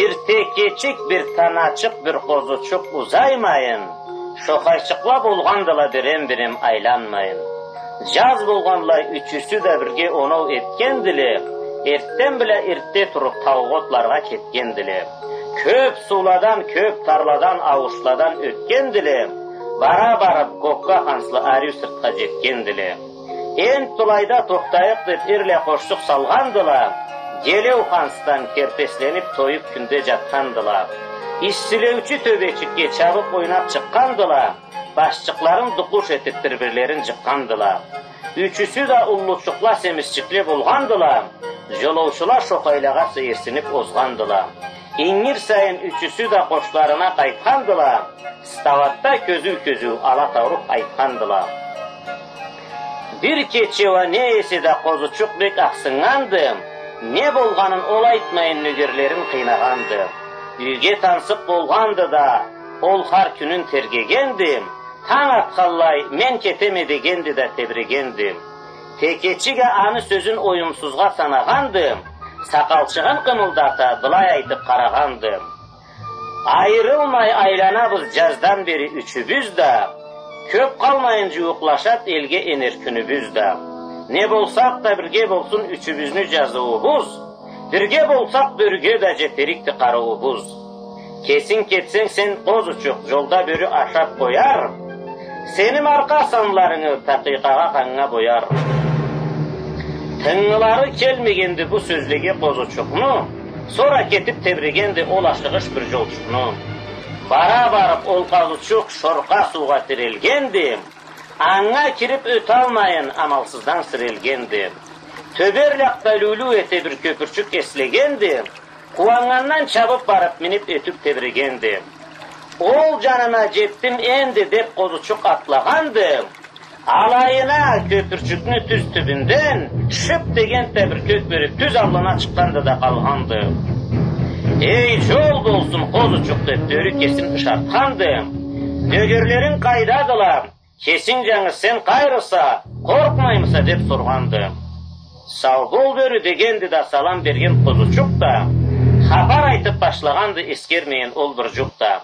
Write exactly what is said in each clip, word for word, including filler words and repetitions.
Бир текечик, бир таначыкъ, бир къозучукъ узаймайын, шохайчыкъла болгъандыла бирем-бирем айланмайын. Джаз болгъанлай ючюсю да бирге оноу этгендиле, эртден бла эртде туруп таугъа отларгъа кетгендиле. Кёп сууладан, кёп тарладан, ауушладан ётгендиле, бара барып, Кокка ханслы ариу сыртха джетгендиле. Энтда былайда тохтайыкъ деп, эрлай къошчукъ салгъандыла, Гелеу хансдан кертесленип, тоюп кюнде джатхандыла. Иссилеучю тёбечикге чабып, ойнап чыкъгъандыла, башчыкъларын дукъуш этип, бир-бирлерин джыкъгъандыла. Ючюсю да уллучукъла, семизчикле болгъандыла, джолоучула шохайлагъа сейирсинип озгъандыла. Ингир сайын ючюсю да къошларына къайтхандыла, ставатда кёзюу-кёзюу ала тауруп айтхандыла. Бир кече уа не эсе да къозучукъ бек ахсыннганды, не болгъанын ол айтмайын, нёгерлерин къыйнагъанды. Юйге тансыкъ болгъанды да, ол хар кюнюн тергегенди, танг атханлай, мен кетеме дегенди да тебрегенди. Текечик а аны сёзюн оюмсузгъа санагъанды, сакъалчыгъын къымылдата, былай айтып къарагъанды. Айырылмай айланабыз джаздан бери ючюбюз да, кёп къалмайын джууукълашад элге энер кюнюбюз да. Не болсакъ да бирге болсун ючюбюзню джазыуубуз, бирге болсакъ бёрюге да джетерикди къарыуубуз. Кесинг кетсенг сен, къозучукъ, джолда бёрю ашап къояр, сени маркъа санларынгы такъыйкъагъа къаннга бояр. Тынгылары келмегенди бу сёзлеге къозучукъну, сора кетип тебрегенди ол ашыгъыш бир джолчукъну. Бара барып ол къозучукъ шоркъа суугъа тирелгенди, анга кирип ёталмайын, амалсыздан сирелгенди. Тёберлакъда люу-люу эте бир кёпюрчюк эслегенди, къууаннгандан чабып барып минип ётюп тебрегенди. Ол джанына джетдим энди деп къозучукъ атлагъанды, алайына кёпюрчюкню тюз тюбюнден шып дегенди да бир кёк бёрю тюз аллына чыкъгъанды да къалгъанды. Эй, джол болсун, къозучукъ, деп бёрю кесин ышартханды. Нёгерлеринг къайдадыла? Кесинг джангыз сен къайрыса, къоркъмаймыса, деп соргъанды. Сау бол, бёрю, дегенди да салам берген къозучукъ да, хапар айтып башлагъанды эсгермейин ол бир джукъ да.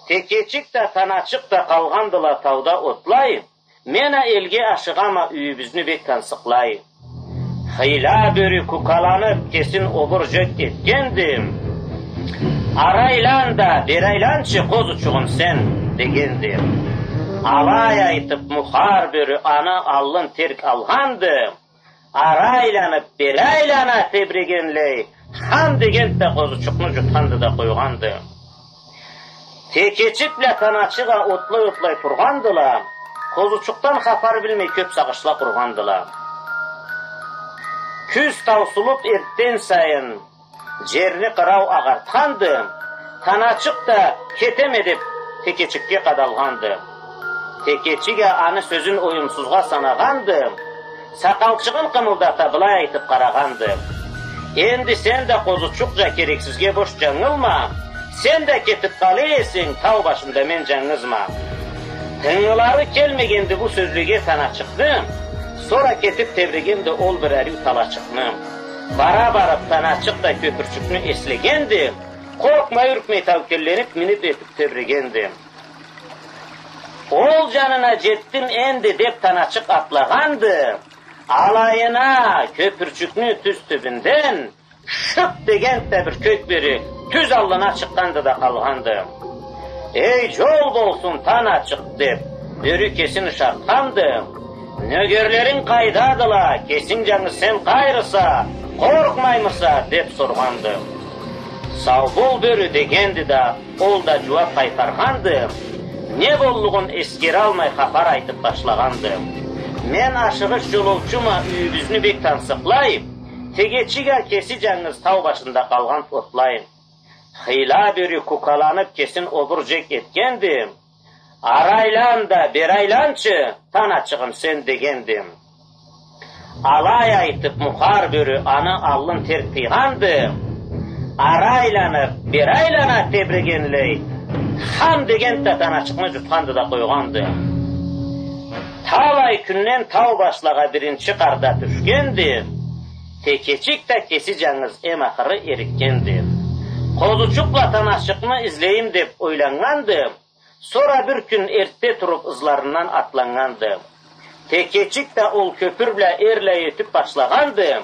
Текечик да, таначыкъ да къалгъандыла тауда отлай, мен а элге ашыгъама, юйюбюзню бек тансыкълай. Хыйла бёрю кукаланып, кесин обур джёк этгенди. Ары айлан да, бери айланчы, къозучугъум, сен, дегенди. Алай айтып, мухар бёрю аны аллын терк алгъанды. Ары айланып, бери айлана тебрегенлей, хам дегенди да къозучукъну джутханды да къойгъанды. Текечик бла таначыкъ а отлай-отлай тургъандыла, къозучукъдан хапар билмей кёп сагъышла къургъандыла. Кюз таусулуп эртден сайын джерни къырау агъартханды, таначыкъ да кетеме деп текечикге къадалгъанды. Текечик а аны сёзюн оюмсузгъа санагъанды, сакъалчыгъын къымылдата былай айтып къарагъанды. Энди сен да къозучукъча керексизге бош джангылма, сен да кетип къала эсенг, тау башында мен джангызма. Тынгылары келмегенди бу сёзлеге таначыкъны, сора кетип тебрегенди ол бир ариу талачыкъны. Бара барып, таначыкъ да кёпюрчюкню эслегенди, къоркъмай, юркмей, таукелленип, минип, этип тебрегенди. Ол джанына джетдим энди деп таначыкъ атлагъанды, алайына кёпюрчюкню тюз тюбюнден шып дегенди да бир кёк бёрю тюз аллына чыкъгъанды да къалгъанды. Эй, джол болсун, таначыкъ, деп, бёрю кесин ышартханды. Нёгерлеринг къайдадыла, кесинг джангыз сен къайрыса, къоркъмаймыса, деп соргъанды. Сау бол, бёрю, дегенди да, ол да джууап къайтаргъанды. Не боллугъун эсгералмай, хапар айтып башлагъанды. Мен ашыгъыш джолоучума, юйюбюзню бек тансыкълай, текечик а кеси джангыз тау башында къалгъан отлай. Хыйла бёрю кукаланып, кесин обур джек этгенди. Ары айлан да, бери айланчы, таначыгъым, сен, дегенди. Алай айтып, мухар бёрю аны аллын терк тыйгъанды. Ары айланып, бери айлана тебрегенлей, хам дегенди да таначыкъны джутханды да къойгъанды. Талай кюнден тау башлагъа биринчи къар да тюшгенди. Текечик да кеси джангыз эм ахыры эрикгенди. Къозучукъ бла Таначыкъны излейим деп ойланнганды. Сора бир кюн эртде туруп ызларындан атланнганды. Текечик да ол кёпюр бла эрлай ётюп башлагъанды.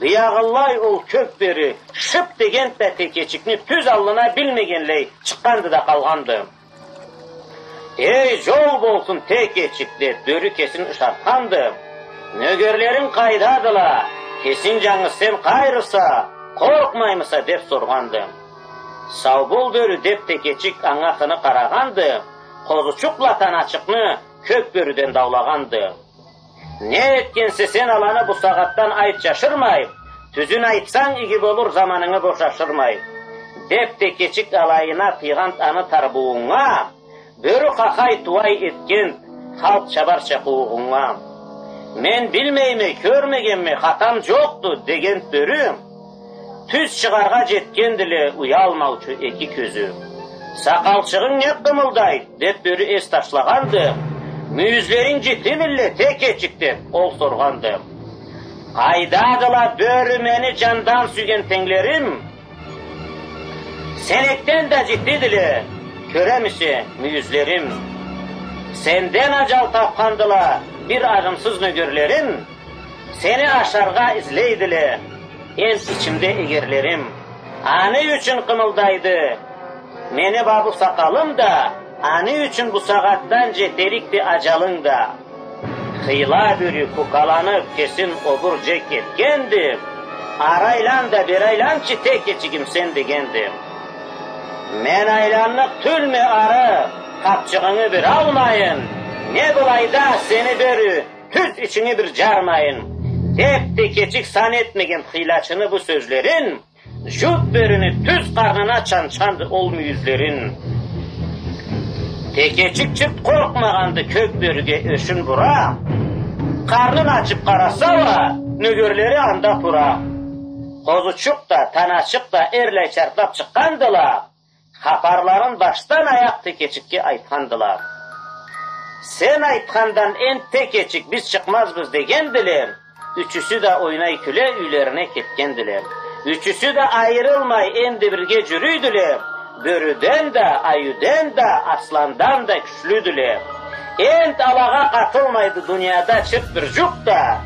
Биягъылай ол кёк бёрю шып дегенди да Текечикни тюз аллына билмегенлей чыкъгъанды да къалгъанды. «Эй, жол болсун, Текечик», — деп, бёрю кесин ышартханды. «Нёгерлеринг къайдадыла? Кесинг жангыз сен къайрыса, къоркъмаймыса?» — деп соргъанды. «Сау бол, бёрю», — деп, Текечик анга хыны къарагъанды. Къозучукъ бла Таначыкъны кёк бёрюден даулагъанды. «Не этгенсе сен аланы бусагъатдан, айт жашырмай, тюзюн айтсанг, иги болур, заманынгы бош ашырмай», — деп, Текечик алайына тыйгъанды аны тарбууунга. Бёрю къахай-тууай этгенди халкъ чабарча къуугъуннга. «Мен билмейме, кёрмегенме, хатам жокъду», — дегенди бёрю. Тюз чыгъаргъа жетгендиле уялмаучу эки кёзю. «Сакъалчыгъынг не къымылдайды?» — деп, бёрю эс ташлагъанды. «Мюйюзлеринг жити милле, Текечик?» — деп, ол соргъанды. «Къайдадыла, бёрю, мени жандан сюйген тенглерим? Сенекден да житидиле, кёремисе, мюйюзлерим. Сенден ажал тапхандыла бир ажымсыз нёгерлерим. Сени ашаргъа излейдиле энт ичимде эгерлерим. Аны ючюн къымылдайды мени ба бу сакъалым да, аны ючюн бусагъатдан жетерикди ажалынг да». Хыйла бёрю кукаланып, кесин обур жек этгенди. «Ары айлан да бери айланчы, Текечигим, сен», — дегенди. «Мен айланныкъ тюлме ары, къапчыгъынгы бир алмайын. Не былайда сени, бёрю, тюз ичинги бир жармайын», — деп, Текечик сан этмеген хыйлачыны бу сёзлерин. Жут бёрюню тюз къарнына чанчханды ол мюйюзлерин. Текечик жырт къоркъмагъанды кёк бёрюге ёшюн бура. Къарнын ачып къараса уа, нёгерлери анда тура. Къозучукъ да, Таначыкъ да эрлай чартлап чыкъгъандыла. Хапарларын башдан аякъ Текечикге айтхандыла. «Сен айтхандан энт, Текечик, биз чыкъмазбыз», — дегендиле. Ючюсю да ойнай-кюле юйлерине кетгендиле. Ючюсю да айырылмай энди бирге жюрюйдюле. Бёрюден да, айюден да, асландан да кючлюдюле. Энт алагъа къатылмайды дунияда чырт бир жукъ да.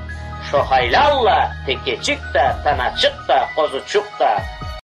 Шохайлалла Текечик да, Таначыкъ да, Къозучукъ да.